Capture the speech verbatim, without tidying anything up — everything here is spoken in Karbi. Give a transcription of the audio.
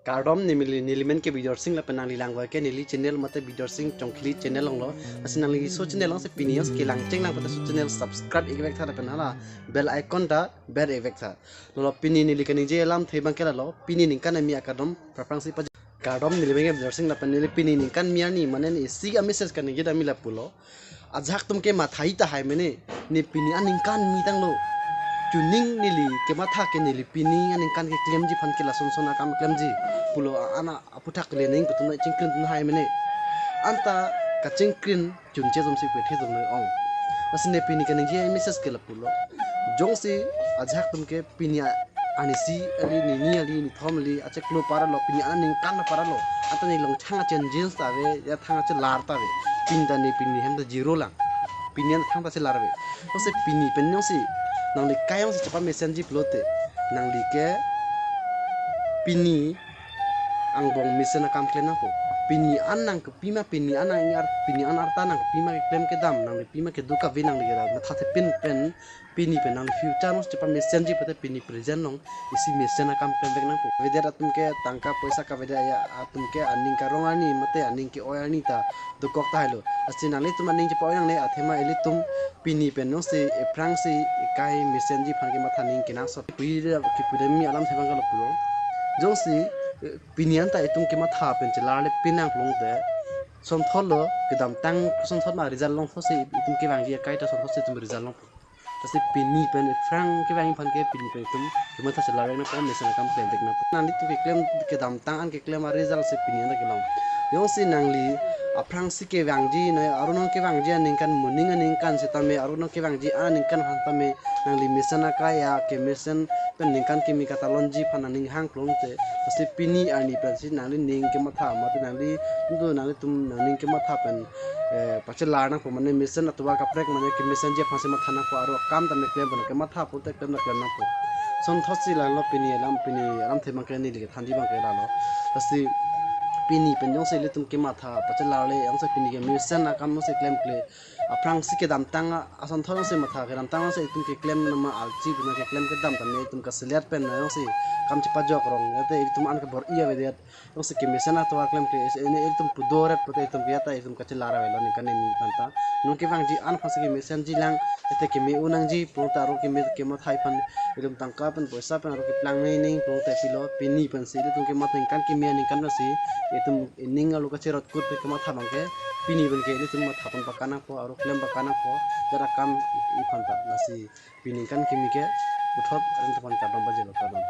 Kardom, neli, neli men ke Bijorsing lapen nangli langvoi ke neli channel mate Bijorsing Chongkhili channel along lo. Lasi nangli laso channel along si pini jongsi kelang cheng lang pute laso channel subscribe ik vek tha lapen hala bell icon ta ber ik vek tha. Lalo pini neli kaningje alamthe abang ke lalo, pini ningkan arni akardom aphrangsi pajir. Kardom, neli men ke Bijorsing lapen neli pini ningkan arni mane neli isi a-message kaningje dam lapulo. Ajahak atum ke mathai tahai mene, ne pini aningkan arni tanglo. Chuning neli kematha ke neli pini aningkan keklemji aphan ke lason son akam klemji pulo, a-, ana aputhak le ning putum na chingkrin atum hai mene. Anta kachingkrin chunche atum si pethe atum le ong. Lasi ne pini kaningje a-message ke lapulo. Jongsi ajahak atum ke pini a-, arnisi kali, nini kali, nithom kali, achiklo apar lo, pini aningkan apar lo. Anta ne longthang a-changes ta ave, ya thang achelar ta ave. Pini ta ne pini hem ta zero lang. Pini an thang ta chelar ave. Jongsi pini pen jongsi nangli kai jongsi chepa-message ji pulote, nangli ke pini angbong mesen akam klem nangpo. Pini an nangkepima, pini an nang-ingar, pini an arta nangkepima keklem kedam, nangli pima kedo kave nangli kera matha thepin pen, pini pen nangli future along chepa-message ji pute pini present along isi mesen akam klem vek nangpo. Avedet atum ke tangka poisa kavedet ya atum ke aning karong arni mate aning ke-oi arni ta dokok tahai lo. Lasi nanglitum aning chepa-oi nangne athema ilitum pini pen jongsi aphrangsi kai mesen ji aphan kematha ning kenangsot. Pui de, kipu de mi alamthe abang ke lapulo. Jongsi, eh, pini anta itum kematha pen chelarle pinang pulote, sonthot lo kedamtang, sonthot ma result longthotsi itum kevangji akai ta sonthotsi itum result longpo. Lasi pini pen aphrang kevangji aphan ke pini pen itum kematha chelar vek nangpo, mesen akam klem vek nangpo. Nanglitum keklem kedamtang an keklem a-result si pini anta kelong. Jongsi nangli aphrangsi kevangji, nai arunong kevangji aningkan, moning aningkan sitame, arunong kevangji aningkan aphan tame, nangli mesen akai ya kemesen pen ningkan kimi katalonji aphan nangning hang pulote, lasi pini arni pensi nangli ning kematha mate nangli, ndu nanglitum nangning kematha pen, eh, pachelar nangpo, mane mesen atovar kaprek mane kemesen ji aphansi matha nangpo, aro akam tame klem pen kematha pulote klem ta klem nangpo. Sonthotsi lalo pini alam, pini alamthe abang ke neli kethanji abang ke lalo. Lasi pini pen jongsi ilitum kematha pachelarle, jongsi pini kemesen akam jongsi klemkle, aphrangsi kedamtang a-, asonthot jongsi matha, kedamtang jongsi itum keklem nama alchi puna keklem kedam tame itum kaselet pen jongsi kam chepajok rong, ate itum an kebor-i avedet. Jongsi kemesen atovar klemkle, isi ini itum pudoret pute itum ke ya ta itum kachelar avelo ningkan arni aphan ta. Non kevangji an aphansi kemesen ji lang, ete keme-o nangji pulote aro keme, kematha aphan itum tangka pen poisa pen aro keplang nai ning pulote pilo, pini pensi ilitum kematha ningkan kimi aningkan pensi itum ining alo kacherot kut pen kematha abang ke pini pen ke ilitum matha pon pakan nangpo, aro klem pakan nangpo, jara kam aphan ta. Lasi pini ningkan kimi ke puthot arin tupan kardom pajirlo, kardom.